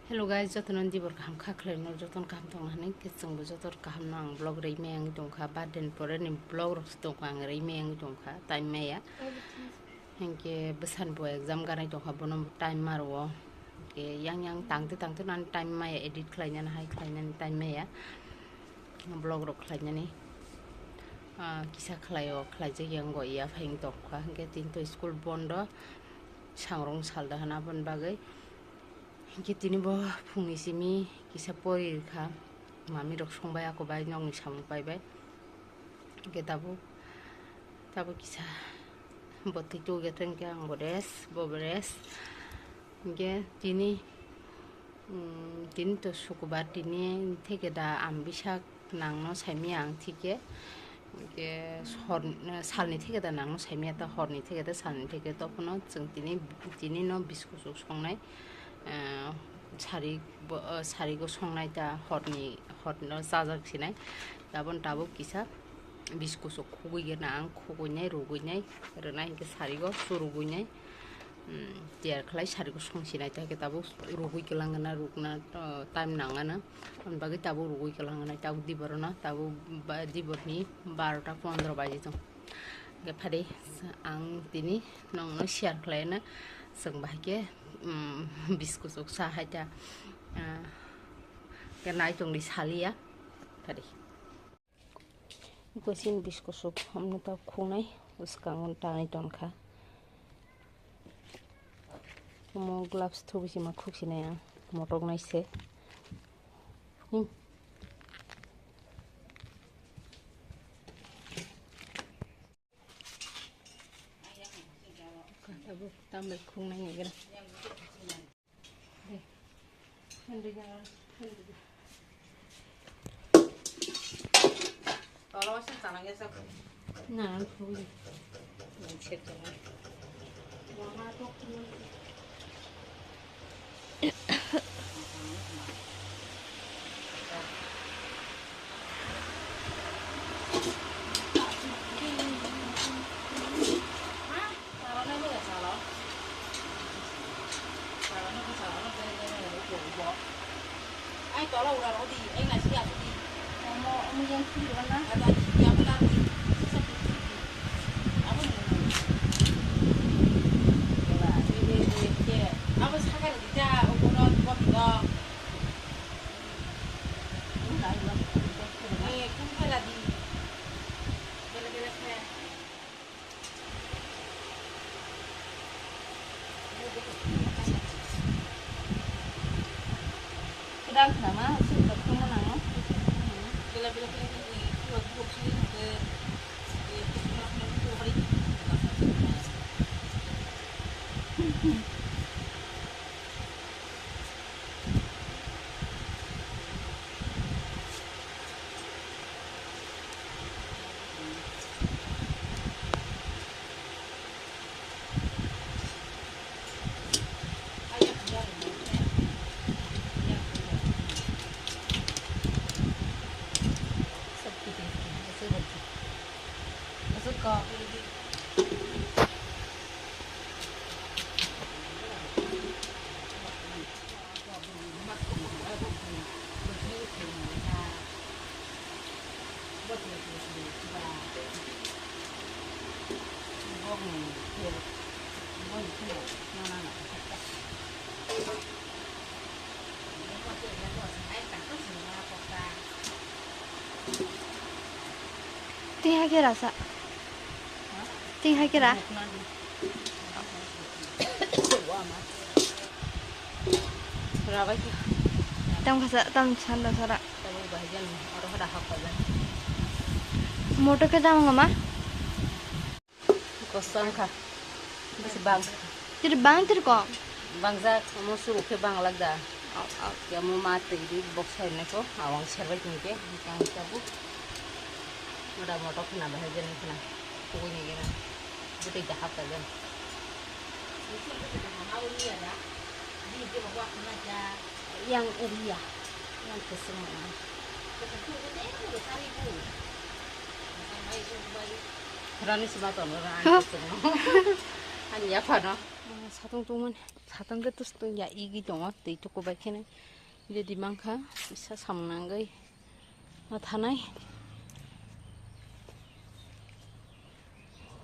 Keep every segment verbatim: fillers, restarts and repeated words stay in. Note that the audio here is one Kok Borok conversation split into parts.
Hello guys, jotono dibor kaham kha khlai no, jotono kaham tong hwnwi khe chwngbo joto kaham no ang vlog rwi maya wngwi tong kha, birthday ni pore ni vlog rok se tong kha, ang rwi maya wngwi tong kha, time maya. Hinkhe bwsani bo exam ganai tong kha, bono time ma rwo. Hinkhe yang yang tangte tangte nani time maya, edit khlai nani hai khlai nani time maya. Vlog rok khlai nani, ah, kisa khlai o khlai jak yang go ya phai wng tong kha, hinkhe tini to school bondo, sangrong sal da hana aboni bagwi. Hinkhe tini bo phungni simi kisa pori rwkha, mami rok songbai ako bai nokni samung paibai. Hinkhe tabuk, tabuk kisa bwtwi tugwi tongkhe ang bo rest, bo bo rest. Hinkhe tini, mm, tini to sukubar, tini theke da ang bwsak nangno saimaya ang thike. Hinkhe hor, salni theke da nangno saimaya ta, horni theke da salni theke, tokhono chwng tini, tini no biskusuk songnai, eh, sari bo, eh, sarigo songnai ta, horni, horno chajak sinai. Tabon tabuk kisa biskusuk khugwi gana ang, khugwinai, rugwinai, rwnai hinkhe sarigo churugwinai. Hmm, tiyar khlai sarigo songsinai ta, hinkhe tabuk rugwi kwlangna, rukna, oh, time nangana. Aboni bagwi tabuk rugwi kwlangna, tabuk diborono, tabuk ba-, diborni barota pondro baji tong. Hinkhe phadi ang tini nokno share khlaina, chwng bahai khe, hmm, biskusuk sa hai ta. Ah, hinkhe nai tongdi saliya, phadi. Gosin biskusuk hamno ta khunai bwskango tanwi tongkha. Omo gloves thubui sima khuksinai ang, motoknai se. Hmm. Tambai khungnai naigra. Na, Kwdang khnama, sini rok thangma nango. Twi hai khe rasa. Twi hai khe ra. Rabai khe. Tam khasa, tam sanda sara. Motor khe tam wngma? Kosong kha. Bisi bang. Tiri bang tiri kom. Bangjak, omo suru khe bang lak da. Au, au. Kemo ma twi di box hai ne ko, awang serbai tong khe, bang tabuk. Moda moto khna bahai jeni khna. Kubui ni gena. Butui da hap ka jan. Yang area, yang kesel mana? Rani sima tono, rani kesel. Ani apa no? Satung tungmani, satung khe tus tungya, igi tongo, twi tuku bai kheno ready mankha, kisa samung nangwi ma thanai.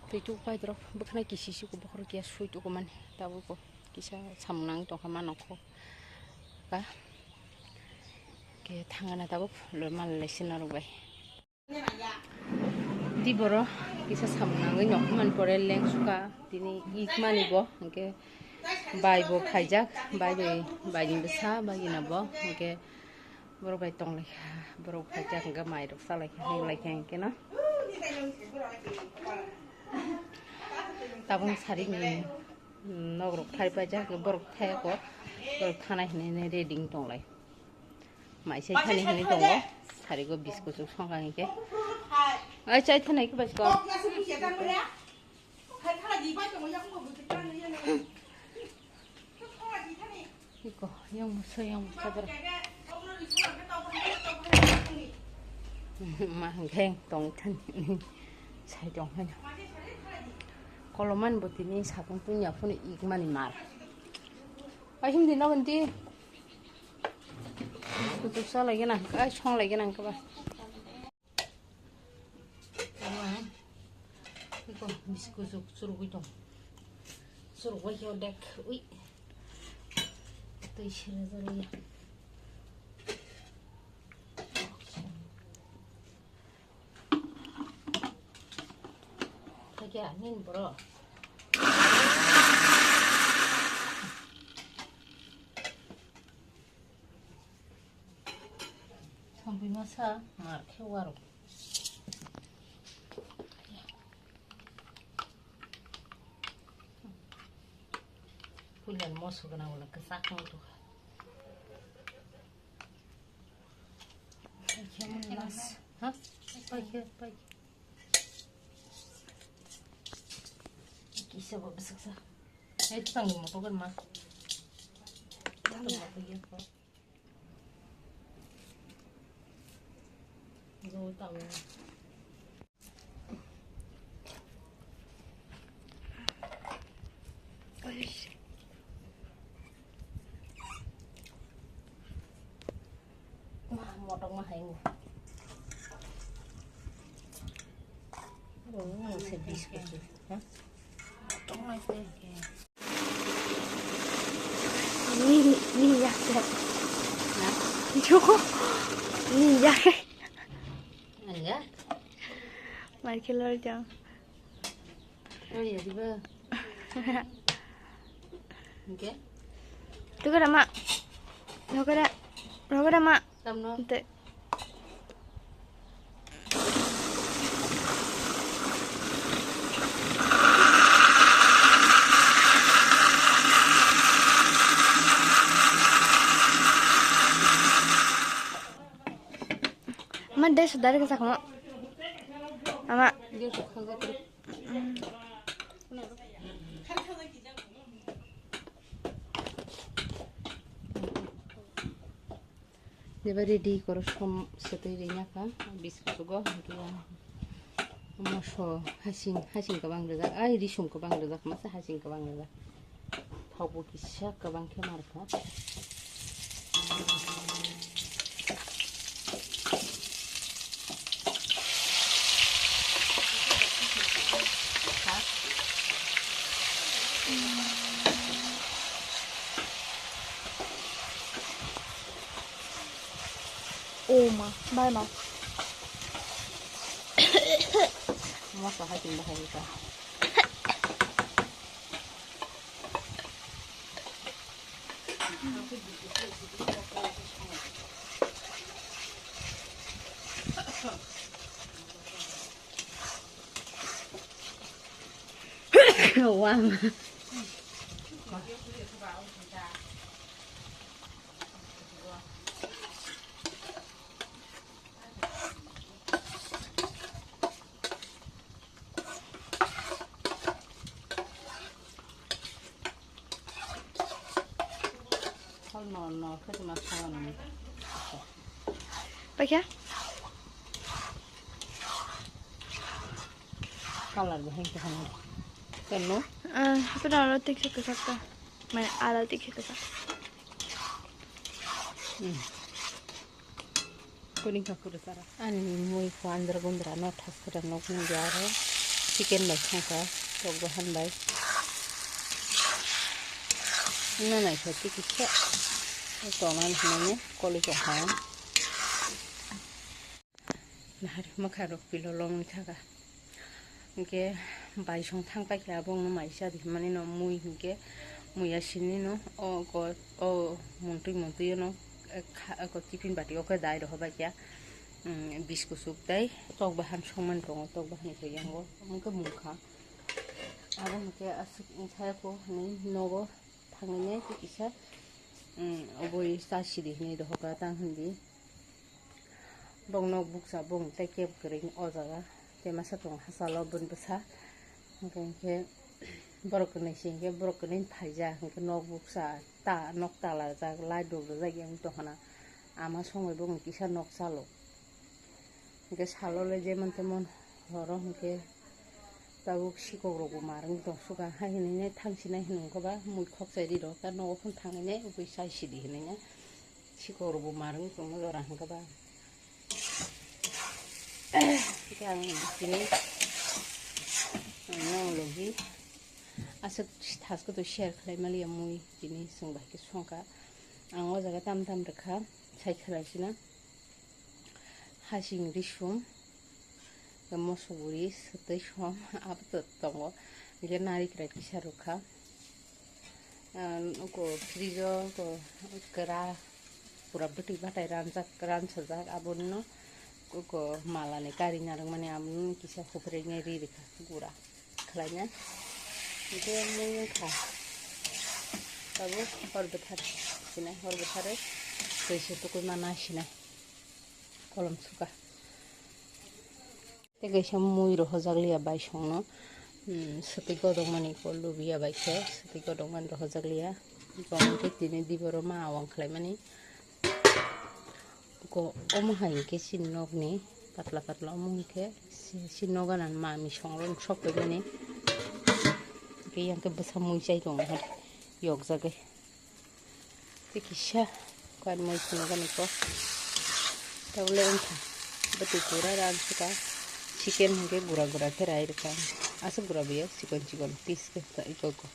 Twi tuku pai dorok bwkhwnai kisi siko bokhorok ya sui tuku mani, tabuk kisa samung nangwi tongkha ma nokho ka. Khe thangana tabuk lo mal lai sina rok bai. Di boro kisa samung nangwi nokho man pore leng suka tini ik mani bo, hwnkhe bai bo phaijak, bai bai, bai ni bwsa, bai ni bo, hwnkhe borok bai tong lai kha, borok phaijak, hwnkhe mai rok sa lai kha, heng lai kha, hwnkhe no tabuk sari ni nok rok phari paijak, borok thaya kho, borok thanai hinwi ready wng tong lai. Mai sai thani hinwi tongo. Sarigo biscuit chuk songkha hinkhe. Ai chai thani khe basko. Iko, yang musa, yang musa ber. Ma hengkeng tong thani. Sai tong thani. Koloman botini satung tunya phone ikmani mar. Ai hindi no ganti. Kutuk sa lagi na, ai song lagi na kaba. Iko biscuit chuk churugwi tong. Churugwi khe dek ui. Twi sere jani. Kaya nin bro. Sampai masa mar khe waro. Pulan moso gana wala kesak moto. Paikhe mun las. Ha? Paikhe, paikhe. Kisa bo besaksa. Hai tukang ni moto kan ma. Moto moto ya ko. Go tau. Ma, motok ma hai. Oh, se biscuit. Ha? Motok ma hai. Ni, ni yak. Ha? Joko. Ni yak. Anga? Mai khe lor jang. Oi, adiba. Oke. Tukar ama. Rokara. Rokara ma. Tamno. Ente. Ama de sudar ke sakmo. Ama. Jeba ready koro som sotwi ringyakha biscuit go, hinkhe moso hasing, hasing kwbang rijak, ai risum kwbang rijak, masa hasing kwbang rijak. Thokbo kisa kwbang khe markha. O ma, bai ma. Moso hai tin bahai ta. Wang. Hol no no khe ma song. Paikha? Color bo hengke hangke. Kano? Ah, itu na aro tiksa tiksa ka. Mane ala tiksa tiksa. Hmm. Kuning ka pura sara. Ani mui ko andra gundra no thas kra nok ni aro chicken bai songkha, tok bahan bai. Na nai kha tiksa. Tongna ni koli ko ha. Nahar mwkha rok pilo long ni thaka. Hinkhe baisong thang paikha, abo wngno mai cha di hinmani no mui hinkhe muiya sini no o go-, o muntui muntui no, eh, kha-, o tiffin bati o khe dai rohor baikha, mm, biskusuk tei tok bahan songmani tongo, tok bahan ni yango omo khe mungkha. Abo hinkhe aswk wngthaya kho hinwi nogo thangwi nai kisa, mm, oboi cha sidi hinwi rohor ka tang hindi. Bong nok bukcha bong tei kebo kwrwi o jaga tei masa tongo hachalo boni bwsa. Hwnkhe hinkhe borok kwnwi se hinkhe borok kwnwi phaijak hinkhe nok bukcha ta nok talajak light rok rijak yang tongkhana ama songwi bong kisa nok chalo. Hinkhe salo le jemon temon horo hinkhe tabuk sikok rok bo mar wng tong suka hai hinwi thang sinai hinwi wngkha ba mui khok chai ri rok ta nogo phano thang hinwi ubui chai sidi hinwi. Sikok rok bo mar wng tongma jora hwnkhe ba. Hwnkhe ang tini nang logi aswk thasko to share khlai maliya mui tini chwng bai khe songkha. Ang o jaga tam tam rwkha sai khlai sina hasing risum. Mosok guri swtwi som abo to tongo. Hwnkhe narikra kisa rwkha. Ah, nuko fridge o ko kwra pura bwtwi batai ranjak, ransajak, abono ko malani kari narwkmani abono kisa hupre ri rwkha gura khlaina. Hwnkhe mui wngkha tabuk hor bwthar sinai, hor bwthar twi se tukui ma nai sinai kolom suka. Tei kaisa mui rohorjak liya baisongno, mm, swtwi godokmani ko lubiya bai khe swtwi godokmani rohorjak liya. Bongni tei tini diboro ma awang khlaimani. Ko omo hai hinkhe chini nokni patla patla omo hinkhe si, si nok gana mami songrok sok paimani. Hinkhe yang khe bwsa mui chai tongo hai yokjagwi. Tei kisa kuan moi phunukgani ko. Tabole wngkha. Bwtwi pura ran sika. Chicken hinkhe gura gura khe rai rwkha. Aswk gura buya chikon chikon piece khe ta iko ko.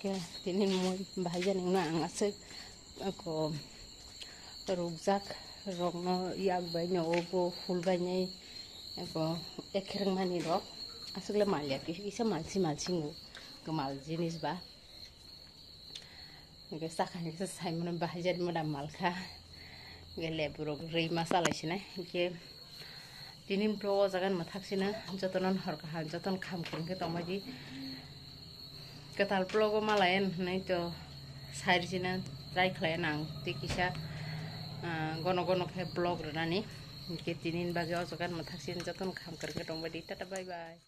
Khe tini moi bahai jani wngna ang aswk ako rukjak rokno yak bai no obo phul bai nai ako ekhereng mani rok aswk le mal ya kisa malsi malsi wngo kwmal jinis ba. Hwnkhe sakha hwnkhe saimano bahai jani moda malkha. Hwnkhe lebu rok rwi ma chalai sinai. Hwnkhe tini vlog o jaga ni mwthak sino jotono hor kaham jotono kham kwrwng khe tongbai di. Kwtal vlog o malai hinwi to sai sino try khlai nang tei kisa, ah, gono gono khe vlog rwnani. Hwnkhe tini bagwi o jaga ni mwthak sino jotono kham kwrwng khe tongbai di. Tata bye bye.